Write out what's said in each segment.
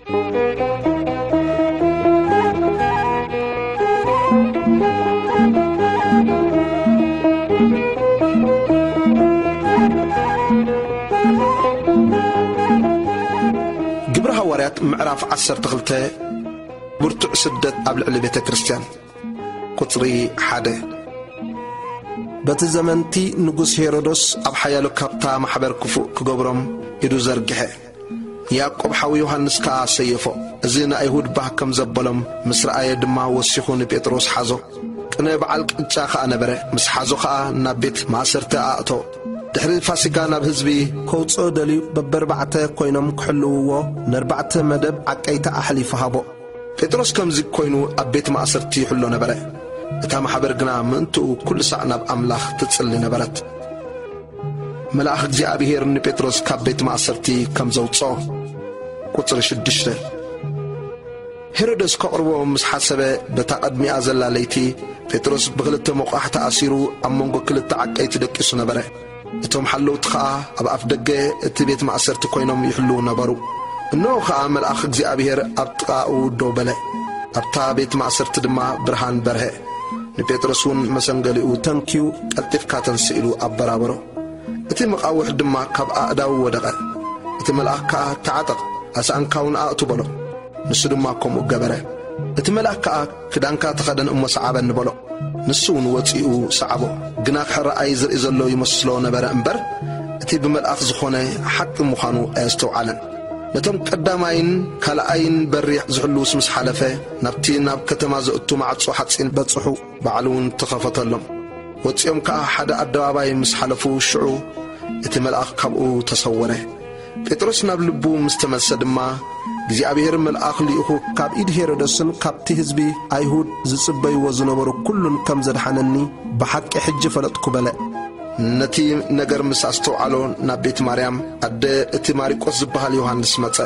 ግብሪ ሃዋርያት ምዕራፍ ዓሰርተ ክልተ። ብርቱዕ ስደት ኣብ ልዕሊ ቤተ ክርስቲያን። ቁጽሪ ሓደ። በቲ ዘመንቲ ንጉስ ሄሮዶስ ኣብ ሓያሎ ካብታ ማሕበር ክፉእ ክገብሮም ኢዱ ዘርግሐ። ያዕቆብ ሓው ዮሃንስ ከኣ ሰየፎ። እዚ ንኣይሁድ ባህ ከም ዘበሎም ምስ ረኣየ ድማ ወሲኹ ንጴጥሮስ ሓዞ። ቅነ በዓል ቅጫ ከኣ ነበረ። ምስ ሓዞ ከኣ ናብ ቤት ማእሰርቲ ኣእቶ። ድሕሪ ፋሲጋ ናብ ህዝቢ ከውጽኦ ደልዩ በበርባዕተ ኮይኖም ክሕልውዎ ነርባዕተ መደብ ዓቀይቲ ኣሕሊፉ ሃቦ። ጴጥሮስ ከምዚ ኮይኑ ኣብ ቤት ማእሰርቲ ይሕሎ ነበረ። እታ ማሕበር ግና ምእንትኡ ኩሉ ሳዕ ናብ ኣምላኽ ትጽሊ ነበረት። መልኣኽ እግዚኣብሔር ንጴጥሮስ ካብ ቤት ማእሰርቲ ከም ዘውጽኦ። ቁጽሪ ሽዱሽተ። ሄሮድስ ከቕርቦ ምስ ሓሰበ፣ በታ ቐድሚኣ ዘላ ለይቲ ጴጥሮስ ብኽልተ መቋሕ ተኣሲሩ ኣብ መንጎ ክልተ ዓቀይቲ ደቂሱ ነበረ። እቶም ሓለውቲ ኸኣ ኣብ ኣፍ ደገ እቲ ቤት ማእሰርቲ ኮይኖም ይሕልዉ ነበሩ። እንሆ ኸኣ መልኣኽ እግዚኣብሔር ኣብ ጥቓኡ ደው በለ። ኣብታ ቤት ማእሰርቲ ድማ ብርሃን በርሀ። ንጴጥሮስ እውን መሰንገሊኡ ተንክዩ ቀልጢፍካ ተንስእ ኢሉ ኣበራበሮ። እቲ መቓውሕ ድማ ካብ ኣእዳዉ ወደቐ። እቲ መልኣኽ ከኣ፣ "ተዓጠቕ፣ ኣስኣንካ እውን ኣእቱ" በሎ። ንሱ ድማ ከምኡ ገበረ። እቲ መልኣኽ ከኣ፣ "ክዳንካ ተኸደን እሞ ሰዓበኒ" በሎ። ንሱ እውን ወጺኡ ሰዓቦ። ግና ክሕረኣይ ዝርኢ ዘሎ ይመስሎ ነበረ እምበር፣ እቲ ብመልኣኽ ዝኾነ ሓቂ ምዃኑ ኣየስተውዓለን። ነቶም ቀዳማይን ካልኣይን በሪ ዝሕልዉስ ምስ ሓለፈ፣ ናብቲ ናብ ከተማ ዘእቱ ማዕጾ ሓጺን በጽሑ። ባዕሉ እውን ተኸፈተሎም። ወጺኦም ከኣ ሓደ ኣደባባይ ምስ ሓለፉ፣ ሽዑ እቲ መልኣኽ ካብኡ ተሰወረ። ጴጥሮስ ናብ ልቡ ምስ ተመልሰ ድማ፣ እግዚኣብሔር መልኣኽ ልኢኹ ካብ ኢድ ሄሮደስን ካብቲ ህዝቢ ኣይሁድ ዝጽበይዎ ዝነበሩ ኩሉን ከም ዘድሓነኒ ብሓቂ ሕጂ ፈለጥኩ በለ። ነቲ ነገር ምስ ኣስተውዓሎ ናብ ቤት ማርያም ኣደ እቲ ማሪቆስ ዝበሃል ዮሃንስ መጸ።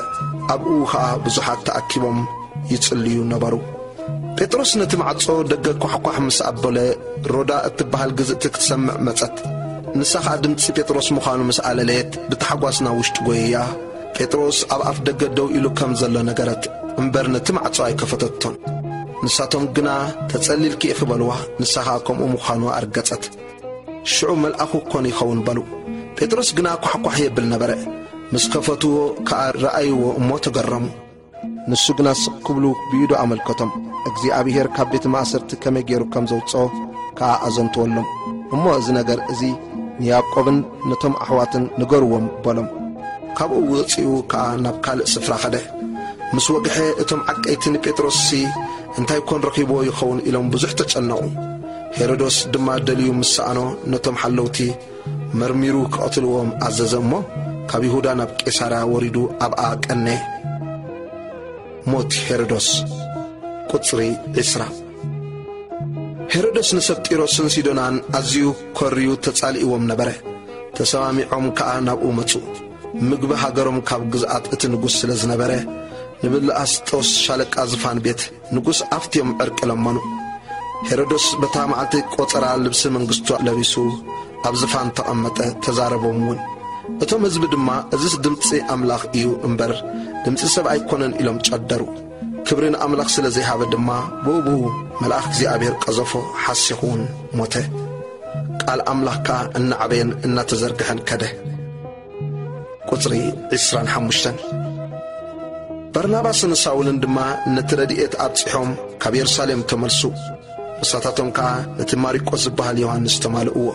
ኣብኡ ኸኣ ብዙሓት ተኣኪቦም ይጽልዩ ነበሩ። ጴጥሮስ ነቲ ማዕጾ ደገ ኳሕኳሕ ምስ ኣበለ፣ ሮዳ እትበሃል ግዝእቲ ክትሰምዕ መጸት። ንሳ ኸኣ ድምጺ ጴጥሮስ ምዃኑ ምስ ኣለለየት፣ ብታሕጓስ ናብ ውሽጢ ጐይያ፣ ጴጥሮስ ኣብ ኣፍ ደገ ደው ኢሉ ከም ዘሎ ነገረት፣ እምበር ነቲ ማዕጾ ኣይከፈተቶን። ንሳቶም ግና፣ "ተጸሊልኪ ኢኺ" በልዋ፣ ንሳ ኸኣ ከምኡ ምዃኑ ኣርገጸት። ሽዑ መልኣኹ ኮን ይኸውን በሉ። ጴጥሮስ ግና ኳሕኳሕ የብል ነበረ። ምስ ከፈትዎ ከኣ ረኣይዎ እሞ ተገረሙ። ንሱ ግና ስቕ ክብሉ ብኢዱ ኣመልከቶም። እግዚኣብሔር ካብ ቤት ማእሰርቲ ከመይ ገይሩ ከም ዘውጽኦ ከኣ ኣዘንትወሎም። "እሞ እዚ ነገር እዚ ንያዕቆብን ነቶም ኣሕዋትን ንገርዎም" በሎም። ካብኡ ወጺኡ ከኣ ናብ ካልእ ስፍራ ኸደ። ምስ ወግሐ እቶም ዓቀይቲ ንጴጥሮስሲ እንታይ ኮን ረኺብዎ ይኸውን ኢሎም ብዙሕ ተጨነቑ። ሄሮዶስ ድማ ደልዩ ምስ ሰኣኖ ነቶም ሓለውቲ መርሚሩ ክቐትልዎም ኣዘዘ እሞ፣ ካብ ይሁዳ ናብ ቄሳርያ ወሪዱ ኣብኣ ቀነየ። ሞት ሄሮዶስ። ቁጽሪ ዕስራ። ሄሮዶስ ንሰብ ጢሮስን ሲዶናን ኣዝዩ ኮርዩ ተጻሊእዎም ነበረ። ተሰማሚዖም ከኣ ናብኡ መጹ። ምግቢ ሃገሮም ካብ ግዝኣት እቲ ንጉስ ስለ ዝነበረ፣ ንብላስጦስ ሻለቃ ዝፋን ቤት ንጉስ ኣፍትዮም ዕርቂ ለመኑ። ሄሮዶስ በታ መዓልቲ ቆጸራ ልብሲ መንግስቱ ለቢሱ ኣብ ዝፋን ተቐመጠ፣ ተዛረቦም እውን። እቶም ህዝቢ ድማ፣ "እዝስ ድምጺ ኣምላኽ እዩ እምበር፣ ድምጺ ሰብ ኣይኮነን" ኢሎም ጨደሩ። ክብሪ ንኣምላኽ ስለ ዘይሃበ ድማ፣ ብኡ ብኡ መልኣኽ እግዚኣብሔር ቀዘፎ፣ ሓሲኹ እውን ሞተ። ቃል ኣምላኽ ከኣ እናዓበየን እናተዘርግሐን ከደ። ቁጽሪ ዕስራን ሓሙሽተን። በርናባስን ሳውልን ድማ ነቲ ረድኤት ኣብጺሖም ካብ የሩሳሌም ተመልሱ። ንሳታቶም ከኣ ነቲ ማሪቆስ ዝበሃል ዮሃንስ ተማልእዎ።